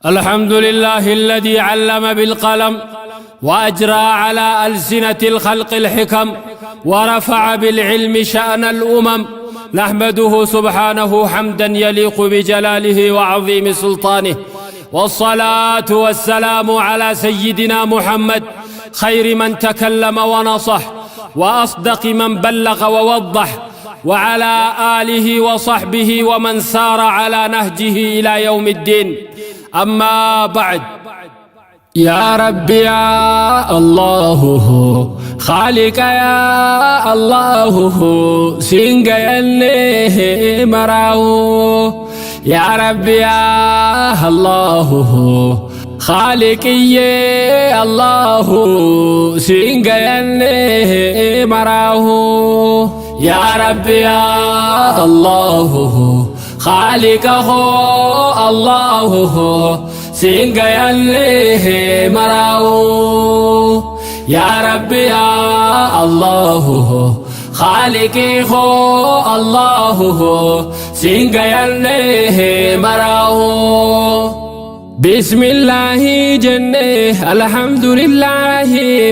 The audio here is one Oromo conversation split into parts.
الحمد لله الذي علم بالقلم وأجرى على ألسنة الخلق الحكم ورفع بالعلم شأن الأمم. نحمده سبحانه حمدا يليق بجلاله وعظيم سلطانه، والصلاة والسلام على سيدنا محمد خير من تكلم ونصح وأصدق من بلغ ووضح، وعلى آله وصحبه ومن سار على نهجه إلى يوم الدين. أما بعد، يا رب يا الله خالق يا الله سنجيني مراو، يا رب يا الله خالقي الله سنجيني مراو، يا رب يا الله خالقه الله سنجيني مراو، يا رب يا الله خالقه الله سنجيني مراو. بسم الله جنة الحمد لله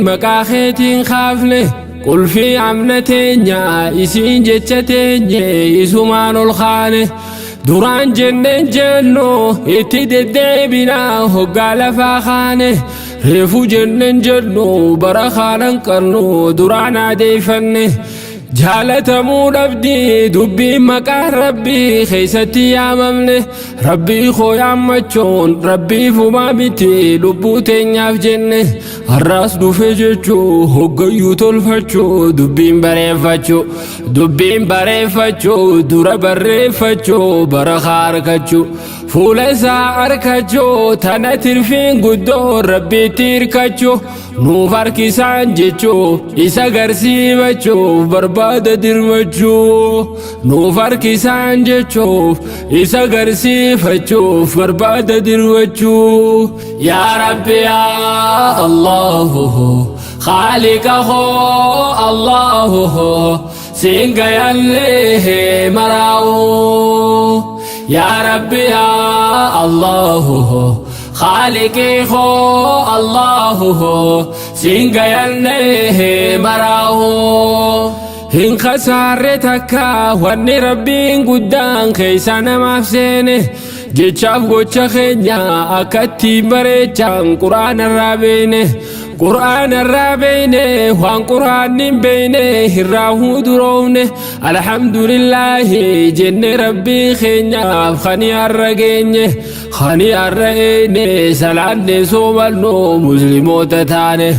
مكاخيتين خافنه قل في عمنتين يا إسين جتتين إسمان الخانه duraan jenneen jennu itti deddeebinaa hoggaa lafaa kaane, reefu jenneen jennu bara kaanan qabnu duraan adeeffanne. Jaalatamuu dhabdii dubbiin maqaan rabbii keessatti yaamamne, rabbii koo yaammachuun rabbii fumaa miti lubbuu teenyaaf jenne. Har'aas dhufe jechuu hoggayyuu tolfachuu dubbiin bareeffachuu, dubbiin bareeffachuu dura barreeffachuu, bara harkachuu fuula isaa arkachuu, tana tirfiin guddoo rabbiitti hirkachuu, nuuf harkisaan jechuu isa garsiifachuuf barbaada dirmachuu, nuuf harkisaan jechuuf isa garsiifachuuf barbaada dirmachuu. Yaa Rabbi yaa Allahu خالقه الله سنجيني مراو، يا ربي يا الله خالقه الله سنجيني مراو. Hin khasaarre takka wanni rabbiin guddaan keessa namaaf seene, jechaaf gocha keenya akkatti bareechaan quraana irraa beene, quraana irraa beene, waan quraanni hin beene irraa huduroofne. Alhamdulillaahi jenne rabbii keenyaaf kani har'a geenye, kani har'a eene salaanne soomannu musliimoota taane.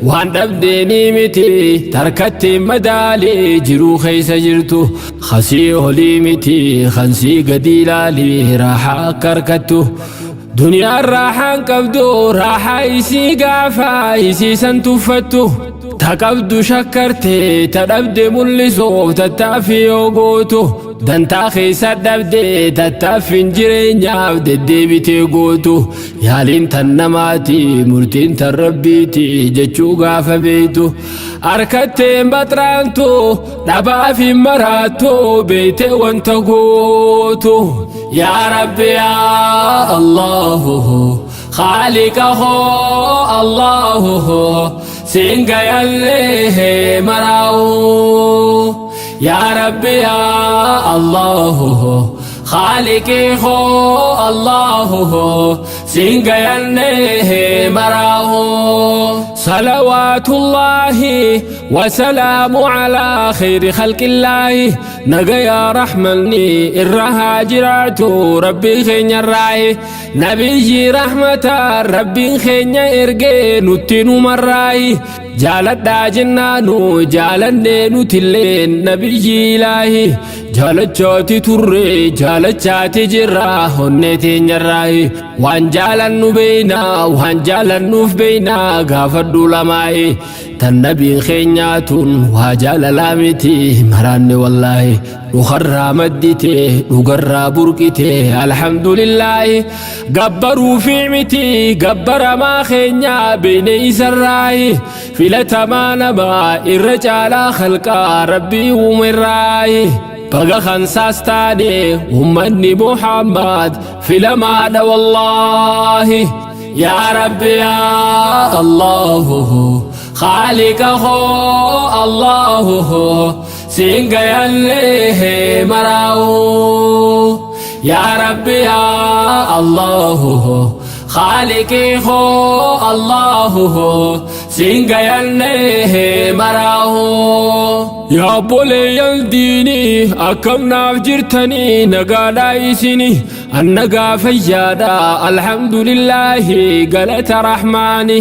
Waan dhabdeenii miti tarkatti madaalii jiruu keessa jirtu, khasii olii miti kansii gadi ilaalii raaxaa akka harkattu. Duniyaan raaxaan qabdu raaxaa isii gaafa isii san tuffattu, ta qabdu shakkarte ta dhabde mul'isuuf tattaaffii yoo gootu, dantaa keessa dhabde tattaaffiin jireenyaaf deddeebitee gootu. Yaaliin tan namaati murtiin tan rabbiiti jechuu gaafa beeytu, harkatteen baxraantu dhabaaf hin maraattu beeyte wanta gootu. Yaa Rabbi yaa Allahu خالقه الله سنجيني مراو، يا ربي يا الله خالقه الله سنجيني مراو. صلوات الله وسلام على خير خلق الله، نجا يا رحمني الرهاجرات ربي خين الراي، نبي رحمة ربي خين إرجي نتنو مراي، jaaladhaa jennaanu jaalannee nutilleen nabiyyi ilaahi, jaalachaati turre jaalachaati jirra onnee teenyarraayi, waan jaalannu beeynaa waan jaalannuuf beeynaa gaafadhu lamaayi, tan nabiin keenyaatun waa jaalalaa miti maraanne wallaahi, dhugarraa maddite dhugarraa burqite alhamdulillaahi, gabbaruu fi miti gabbaramaa keenyaa beeyne isarraayi, filatamaa namaa irra caalaa khalqaa rabbii uumerraayi. Baga kansaas taane ummanni Muhammad filamaadha wallaahi. Yaa Rabbi yaa Allahu Khaaliqa koo Allahu siin gayallee maraa'u. Yaa Rabbi yaa Allahu Khaaliqii koo Allahu siin gayallee maraa'u. Yaa obboleeyyan diinii akkam naaf jirtanii nagaadhaa isini annagaa fayyaadha alhamdulillaahi galata rahmaani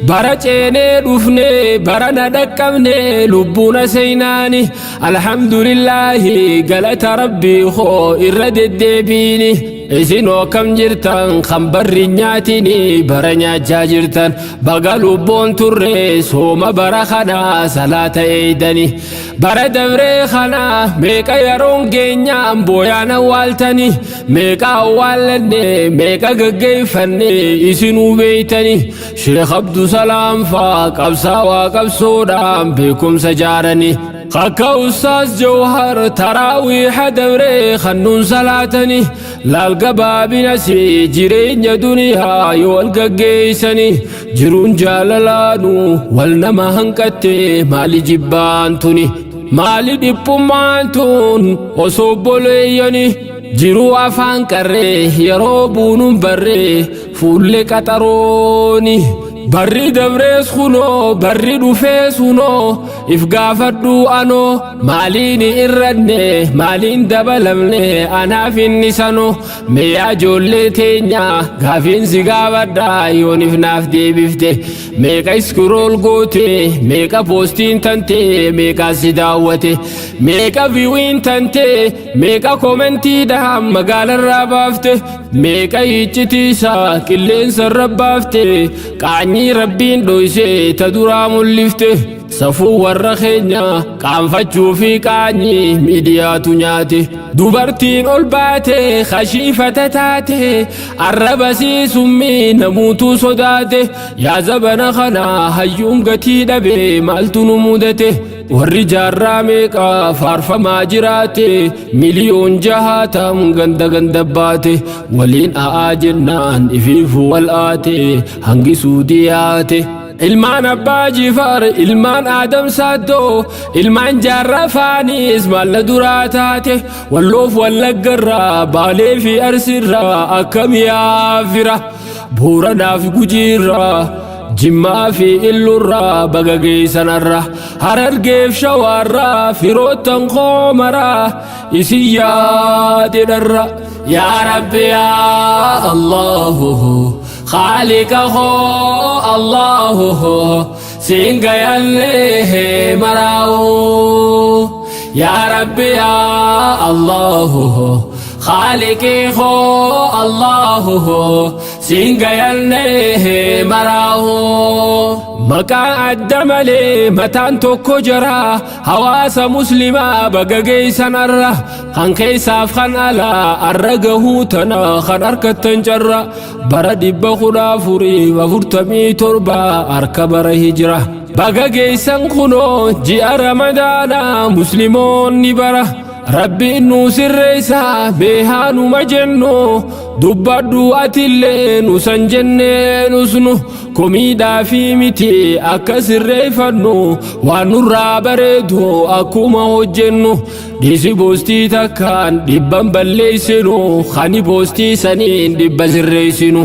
bara ceenee dhufne bara na dhaqqabne lubbuuna seenaani alhamdulillaahi galata rabbii koo irra deddeebiini. Isinoo akkam jirtan kan barri nyaatini bara nyaachaa jirtan baga lubbuun turre sooma bara kanaa salaata eeydani bara dabree kanaa meeqa yeroon geenyaan booyaan awwaaltani meeqa awwaallanne meeqa gaggeeffanne isinuu beeytani Sheekh Abdusalaam faa qabsaawaa qabsoodhaan beekumsa jaarani akka Ustaaz Jawhar taraawiiha dabree kannuun salaatani laal gabaabinasi jireenya duniyaa yoo wal gaggeessani jiruun jaalalaanu wal nama hanqatte maali jibbaan tuni maali dhiphummaan tun osoo obboleeyyani jiruu afaan qarree yeroo buunuun barree fuullee qaxarooni barri dabrees kunoo barri dhufees kunoo if gaafadhu anoo maaliin irranne maaliin dabalamne anaaf inni sanoo meeyaa ijoollee teenya gaafiin si gaafadha yoonif naaf deebifte meeqa iskirool goote meeqa poostiin tante meeqa si daawwate meeqa viiwiin tante meeqa koomentiidhaan magaalarraa baafte meeqa iccitiisaa qilleensarra baafte qaanyii rabbiin dhoyse ta duraa mul'ifte safuu warra keenya qaanfachuu fi qaanyii miidiyaatu nyaate dubartiin ol baate kashiifata taate arraba summii namuutu sodaate yaa zabana kana hayyuun gatii dhabe maaltu nu mudate warri jaarraa meeqa faarfamaa jiraate miliyoon jahaatam ganda ganda baate waliin a'aa jennaan ifiifu wal aate hangi suudiyaate. Ilmaan abbaa jifaar ilmaan aadam saaddoo ilmaan jaarraa faanis maalla duraa taate walloof wallaggarraa baalee fi arsiirraa akkam yaafira booranaaf gujiirraa jimmaa fi illurraa baga geessanarra harargeef shawaarraa firoottan koomaraa isin yaadedharra. Yaa Rabbi yaa Allahu Khaaliqa koo Allahu siin gayallee maraa'u. Yaa Rabbi yaa Allahu Khaaliqii koo Allahu siin gayallee maraa'u. Maqaa adda malee mataan tokko jara hawaasa muslimaa baga geessanarra kan keessaaf kan alaa arra gahuu tana kan harkattan carra bara 1447 harka bara hijira baga geessan kunoo ji'a ramadaanaa musliimoonni bara rabbiin nu sirreessa beehaanuma jennu dubbadhu atillee nu san jennee nusnu komiidhaa fi miti akka sirreeffannu waan nurraa bareedu akkuma hojjennu dhiisi boostii takkaan dhibban balleessinu kani boostii saniin dhibba sirreessinu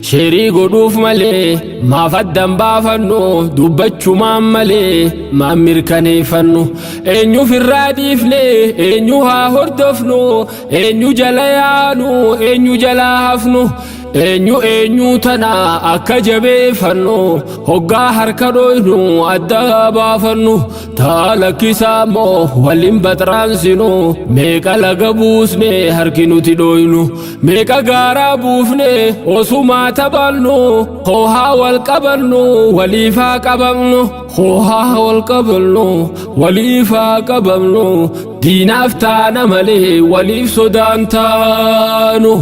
sheerii godhuuf malee maaf addan baafannu dubbachumaan malee maan mirkaneeffannu eenyuuf irraa dhiifne eenyu haa hordofnu eenyu jala yaanu eenyu jala hafnu eenyu eenyu tana akka jabeeffannu hoggaa harka dhoynu adda baafannu taa lakkisaa immoo waliin baxraansinu meeqa laga buusne harki nuti dhoynu meeqa gaaraa buufne osumaa taphannu hoohaa wal qabannu waliifaa qabamnu hoohaa wal qabannu waliifaa qabamnu diinaaf taana malee waliif sodaan taanu.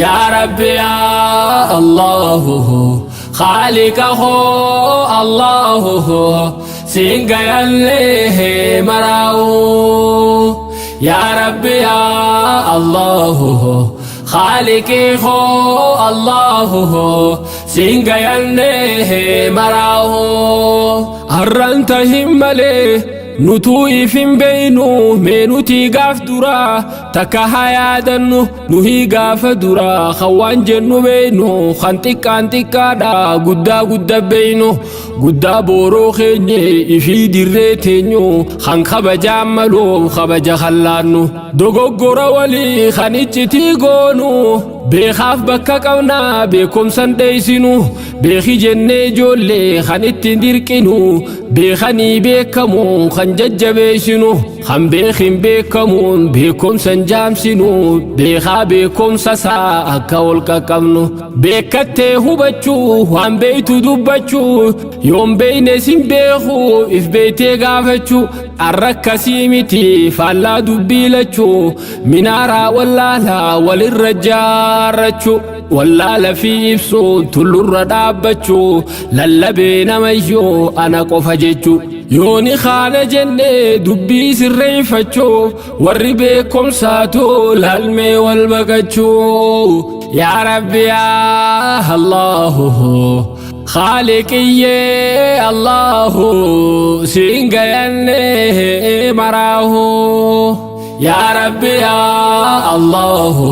Yaa Rabbi yaa Allahu Khaaliqa koo Allahu siin gayallee maraa'u. Yaa Rabbi yaa Allahu Khaaliqii koo Allahu siin gayannee maraahu. Arran tahin malee nutuu if hin beeynu, mee nutii gaaf duraa takka haa yaadannu. Nuhii gaafa duraa kan waan jennu beeynu, kan xiqqaan xiqqaadha guddaa gudda beeynu, guddaa booroo keenye ifii dirree teenyu, kan kabajaan maluuf kabaja kallaannu, dogoggora walii kan iccitii goonu, beekaaf bakka qabnaa beekumsan dheeysinu, beeki jennee ijoollee kan ittiin dirqinu, beekanii beekamu kan jajjabeessinu, kan beekin beekamuun beekumsan jaamsinu, beekaa beekumsa isaa akka ol qaqqabnu, beekattee hubachuu waan beeytu dubbachuu, yoon beeyne sin beeku if beeytee gaafachuu, arra akkasii miti faallaa dubbii lachuu, minaaraa wallaalaa walirra jaarrachuu, wallaala fi ibsuun tullurra dhaabbachuu, lallabee namayyuu ana qofa jechuu, yooni kaana jennee dubbii sirreeffachuu, warri beekumsaatu laalmee wal baqachuu. Yaa Rabbi yaa Allahu Khaaliqiyyee Allahu siin gayannee maraahu. Yaa Rabbi yaa Allahu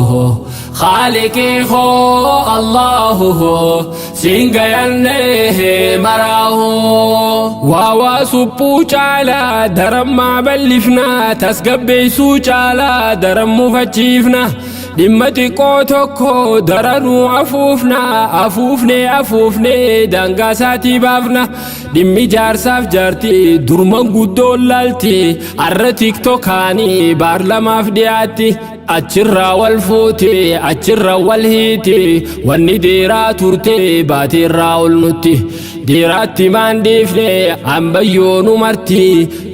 Khaaliqii koo Allahu siin gayannee maraahu. Waa suphuu caalaa darammaa bal'ifnaa, tasgabbeessuu caalaa daran mufachiifna, dhimma xiqqoo tokko daranuu afuufna, afuufnee afuufnee daangaa isaatii baafna. Dhimmi jaarsaaf jaartii durman guddoon laalti, arra TikTokaanii baarlamaaf dhiyaatti, achirraa wal fuute achirra wal hiiti, wanni deeraa turte baateerraa ol nutti deeraatti maan dhiifne ambayyoonu marti.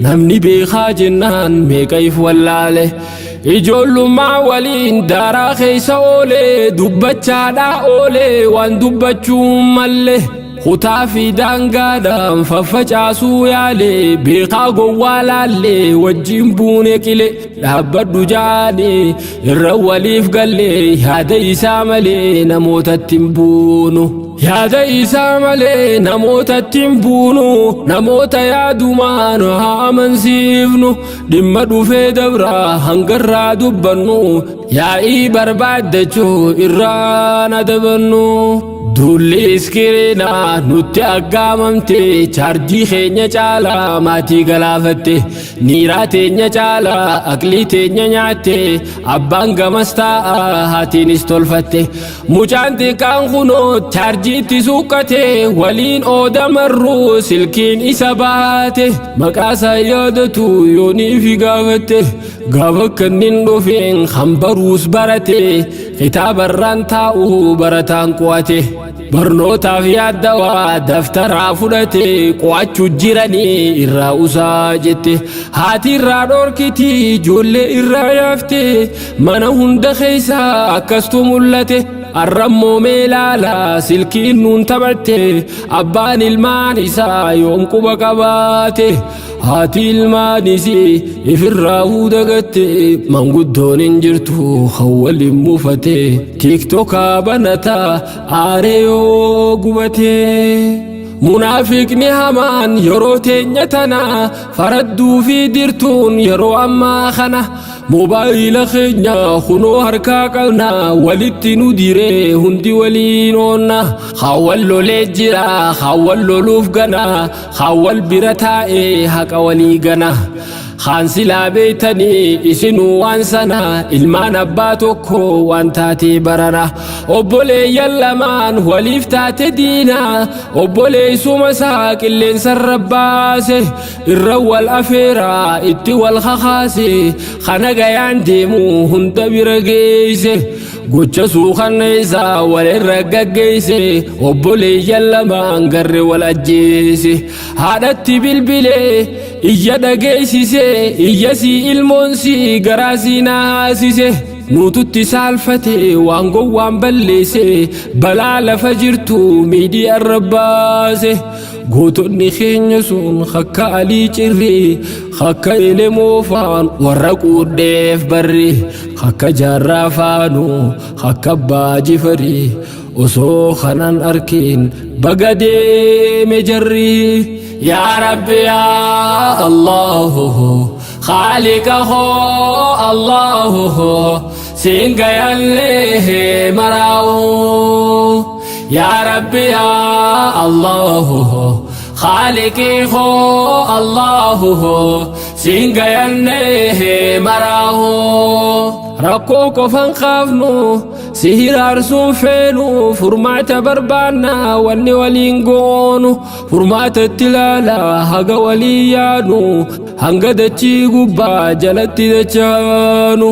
Namni beekaa jennaan meeqa if wallaale, ijoollummaa waliin daaraa keessa oolee dubbachaadhaa oolee waan dubbachuu malle, kutaa fi daangaadhaan faffacaasuu yaale, beekaa gowwaa laallee wajjin buune qile, dhaabbadhu jaanii irra waliif galle, yaada isaa malee namootatti hin buunu. Yaada isaa malee namootatti hin buunu, namoota yaadumaan haa amansiifnu, dhimma dhufee dabraa hangarraa dubbannu, yaa'ii barbaaddachuu irraan adabannu. Duulli iskiriinaa nutti aggaamamte, chaarjii keenya caalaa maatii galaafatte, niiraa teenya caalaa aqlii teenya nyaatte, abbaan gamas taa'a haatiinis tolfatte, mucaan xiqqaan kunoo chaarjiitti suuqqate, waliin oodamarruu silkiin isa baate, maqaasaa yaadatu yoonii fi gaafatte, gaafa kannin dhufeen hambaruus barate, kitaabarraan taa'u barataan qo'ate, barnootaaf yaaddawaa daftaraa fudhate, qo'achuu jiranii irraa usaa jette, haati irraa dhorkiti ijoollee irraa yaafte, mana hunda keessaa akkastu mul'ate. Arrammoo meelaala silkiin nuun taphatte, abbaan ilmaan isaa yoom quba qabaate, haati ilmaanis ifirraa dagatte, manguddoon hin jirtu kan waliin muufate, TikTokaa banataa aaree yoo gubate. Munaafiqni hamaan yeroo teenya tana faradduu fi dirtuun yeroo ammaa kana moobaayila keenya kunoo harkaa qabna, walitti nu diree hundi waliin oonna, haawwan lolee jira, haawwan loluuf gana, haawwan bira taa'ee haqa walii gana. Haan silaa beeytanii isinuu waan sana, ilmaan abbaa tokko waan taatee barana, obboleeyyan lamaan waliif taate diina, obboleessuma isaa qilleensarra baase, irra wal afeeraa itti wal kakaase, kana gayaan deemu hunda bira geeyse, gocha suukanneessaa walirra gaggeeyse, obboleeyyan lamaan garre wal ajjeese, haadhatti bilbilee iyya dhageessise, iyya sii ilmoon sii garaa sii naasise. Nuututti saalfate waan gowwaan balleesse, balaa lafa jirtu miidiyaa irra baase. Gootonni keenya sun akka Alii Cirrii, akka Elemoo faan warra quudheef barri, akka Jaarraa faanu, akka Abbaa Jifarii, osoo kanan arkin baga deeme jarri. Yaa Rabbi yaa Allahu Khaliqa hoo Allahu siin gayallee maraa'u. Yaa Rabbi yaa Allahu Khaliqi hoo Allahu siin gayallee maraa'u. Rakkoo qofan kaafnu, si hiraarsuun feenu, furmaata barbaanna wanni waliin goonu. Furmaata itti ilaala haga walii yaanu, hanga dachii gubbaa jalatti dachaanu.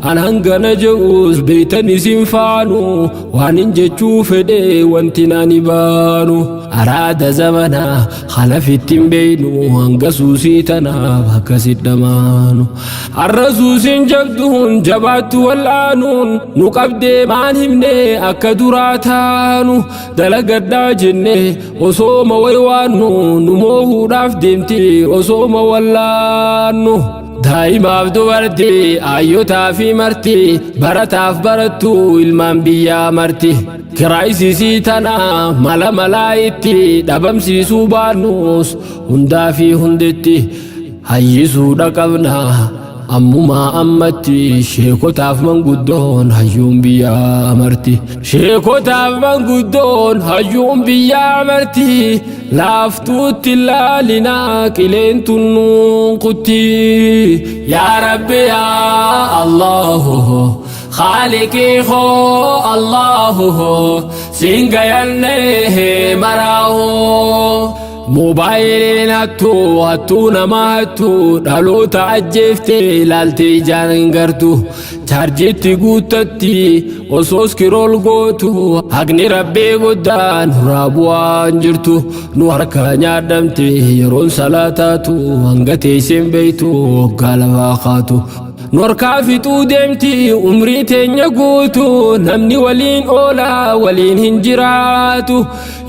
An hangana je'us beeytan isin faanu, waan hin jechuu fedhe wanti nani baanu. Araada zamanaa kalafitti hin beeynu, hanga suusii tanaaf akkasit dhamaanu. Har'a suusiin jabduun jabaattu wal'aanuun nu qabdee maan himne akka duraa taanu. Dalagadhaa jenne osooma waywaannu, nu moohuudhaaf deemti osooma wallaannu. Daa'imaaf dubartii, ayyotaa fi marti, barataaf barattu, ilmaan biyyaa marti. Kiraayisisii tana mala malaa itti dhabamsiisuu baannus, hundaa fi hundetti hayyisuudha qabna. Ammumaa ammatti sheekotaaf manguddoon hayyuun biyyaa marti. Sheekotaaf manguddoon hayyuun biyyaa marti. Laaftuutti laalinaa qileen tunnuun kutti. Yaa Rabbi yaa Allahu Khaliqii hoo Allahu siin gayallee maraa'u. Moobaayiliin hattuu, hattuu nama hattuu, dhaloota ajjeeftee ilaaltee ijaan hin gartu. Chaarjiitti guuttatti osoo scroll gootu, haqni Rabbii guddaan nurraa bu'aan jirtu. Nu harkaa nyaadhamte yeroon salaataatu, hanga teesseen beeytu waggaa lafaa kaatu. Nu harkaa fixuu deemti umrii teenya guutu, namni waliin oolaa waliin hin jiraatu.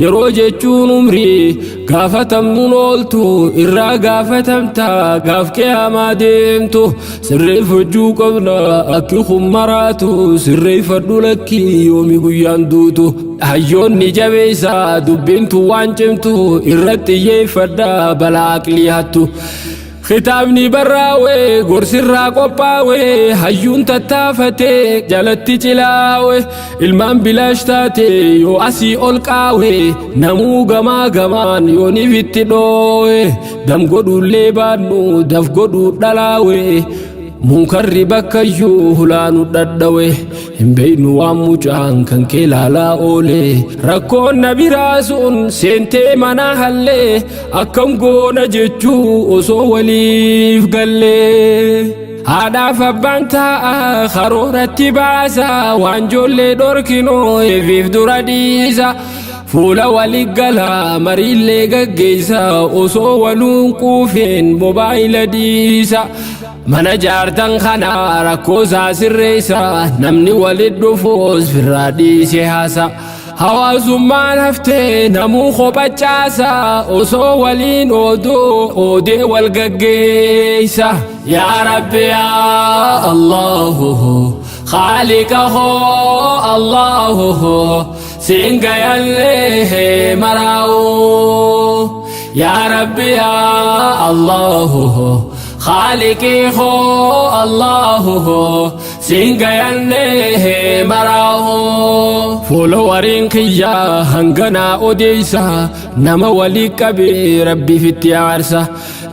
Yeroo jechuun umrii gaafatamnuun ooltu, irraa gaafatamta gaaf qiyaamaa deemtu. Sirreeffachuu qabna akki kun maraatu, sirreeffadhu lakkii yoomi guyyaan duutu. Hayyoonni jabeessa dubbintu waan cimtu, irratti xiyyeeffadha balaa aqlii hattu. Kitaabni barraa'e gorsirraa qophaa'e, hayyuun tattaafatee jalatti cilaawe. Ilmaan bilaash taate yoo asii ol qaawe, namuu gamaa gamaan yooniif itti dhoowe. Dam godhuullee baannu daf godhuu dhalaawe, munkarri bakkayyuu hulaanu dhadhawe. Hin beeynu waan mucaan kan kee laalaa oole. Rakkoon na biraa sun seentee mana hallee, akkam goona jechuu osoo waliif gallee. Haadhaaf abbaan taa'a karooratti baasa, waan ijoollee dhorkinoo eefiif dura dhiisa. Fuula walii gala mariillee gaggeessa, osoo waluun quufeen mobaayila dhiisa. Mana jaartan kana rakkoo isaa sirreessa, namni walit dhufuus firraa dhiise haasa. Hawaasummaan haftee namuu kophachaasa, osoo waliin ooduu oodee wal gaggeessa. Yaa Rabbi yaa Allahu Khaliqa hoo Allahu siin gayallee maraa'u. Yaa Rabbi yaa Allahu Khaliqii hoo Allahu siin gayallee maraa'u. Followeriin kiyyaa hanganaa odeessa, nama walii qabee Rabbiif itti aarsa.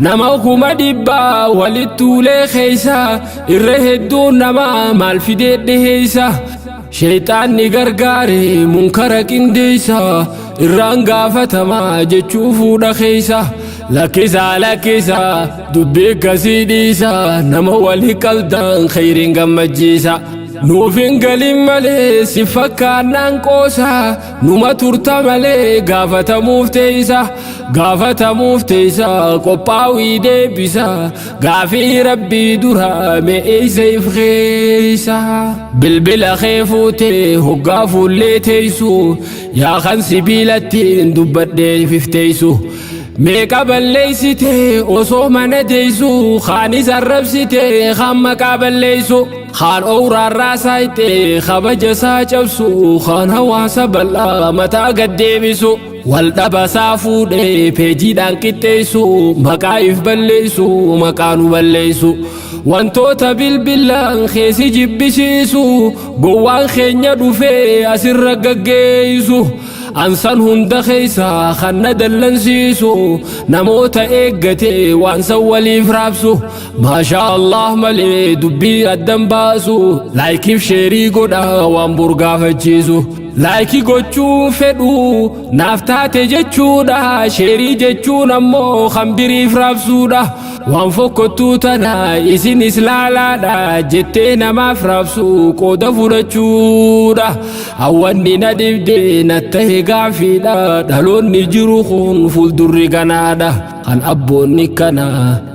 Nama 100,000 walitti tuulee keessa, irra hedduun nama maal fidee dhiheessa. Sheexaanni gargaare munkara qindeessa, irraan gaafatamaa jechuu fuudha keessa. Lakkisaa, lakkisaa, dubbii akkasii dhiisa, nama walii qabdan khayriin gammachiisa. Nuuf hin galin malee si fakkaannaan qoosa, numa turta malee gaafatamuuf teessa, gaafatamuuf teessa, qophaa'ii deebisa gaafii rabbii dura me'eessa if keessa. Bilbila kee fuutee hoggaa fuullee teessu, yaa kan sibiilattiin dubbadhee ifteessu. Meeqa balleessite osoo mana teessu, kaanis arrabsite, kaan maqaa balleessu, kaan owraarraa saayite kabaja isaa cabsu, kaan hawaasa bal'aa mataa gad deebisu, wal dhabasaa fuudhee peejiidhaan qixxeessu, maqaa if balleessu, maqaa nu balleessu. Wantoota bilbilaan keessi jibbisiisu gowwaan keenya dhufee asirra gaggeessu. Ansan hunda keessa kan na dallansiisu namoota eeggatee waan san waliif raabsu, maashaa Allah malee dubbii addan baasu, like iif share godha waan burgaafachiisu. Like gochuu fedhu naaf taate jechuudha, share jechuun ammoo kan biriif raabsuudha. Waan fokkottuu tana isinis laalaadha jettee namaaf raabsu qooda fudhachuudha. Hawwanni na dhibde na tahe gaafiidha, dhaloonni jiru kun fuuldurri ganaadha. Kan abboonni kana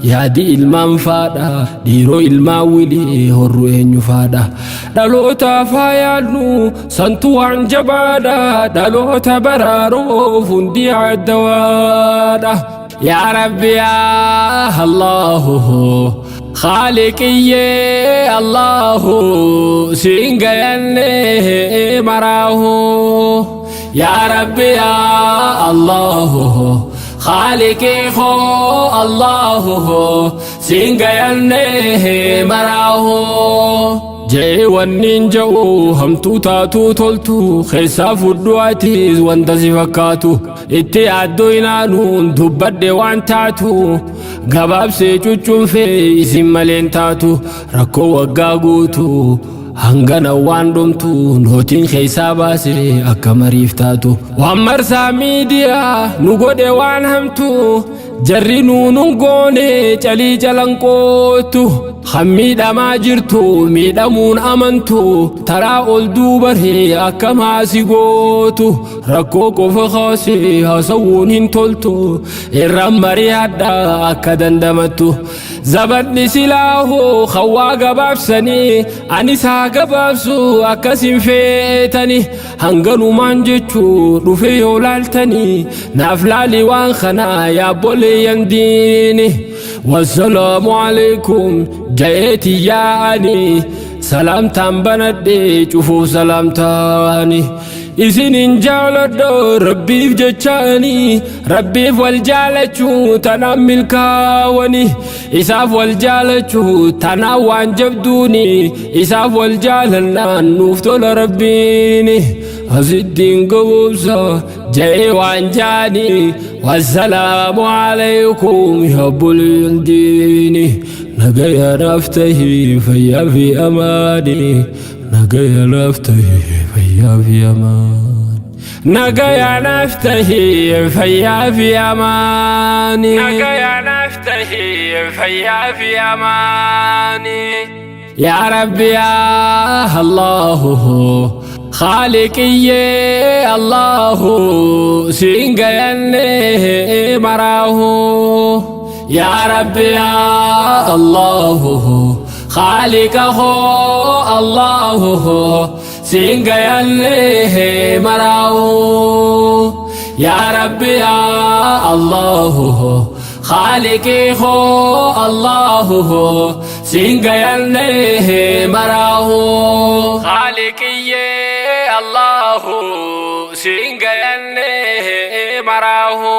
yaadi ilmaan faadha, dhiiroo ilmaan wilii horru eenyu faadha. Dhalootaaf haa yaadnu, santu waan jabaadha, dhaloota baraaruuf hundi addawaadha. Yaa Rabbi, yaa Allahu, Khaaliqiyyee Allahu, siin gayanne maraahu. Yaa Rabbi, yaa Allahu, Khaaliqii koo Allahu, siin gayanne maraahu. Jee wanniin ja'u hamtuu taatuu toltu keessaa fudhu, atiis wanta si fakkaatu itti yaaddoo inaanuun dubbadhe waan taatu gabaabsee cuccunfee isin maleen taatu. Rakkoo waggaa guutu hangana waan dhumtu nootiin keessaa baase akka mariif taatu. Waan marsaa miidiyaa nu godhe waan hamtu jarri nuunun goone calii calanqootu, kan miidhamaa jirtu miidhamuun amantu, taraa ol duubaree akka maasi gootu. Rakkoo qofa kaasee haasawuun hin toltu, irraan mari'adha akka dandamattu. Zabadni silaahoo hawaa gabaabsanii anis haa gabaabsu akkasin feetani. Hanganumaan jechuu dhufe yoo laaltanii naaf laali waan kanaa yaabboleeyyan diini. Wassalaamu alaikum jayeeti yaa'ani, salaamtaan banadhe cufuuf salaamtaani. Isinin jaaladha rabbiif jechaani, rabbiif wal jaalachuu tanaan milkaawani, isaaf wal jaalachuu tanaan waan jabduuni, isaaf wal jaalannaan nuuf tola rabbiini. Asittiin gowwomsa ja'ee waan jaani. Wassalaamu alaykum yaabboleeyyan diini, nagaya naaf tahii fayyaa fi amaani, nagaya naaf tahii fayyaa fi amaani, nagaya naaf tahii fayyaa fi amaani, nagaya naaf tahii fayyaa fi amaani. Yaa Rabbi, yaa Allahu, Khaaliqiyyee Allahu, siin gayanne maraahu. Yaa Rabbi, yaa Allahu, Khaaliqa koo Allahu, siin gayanne maraahu. Yaa Rabbi, yaa Allahu, Khaaliqii koo Allahu, siin gayanne maraahu. Khaaliqiyyee Allahu, siin gayanne maraahu.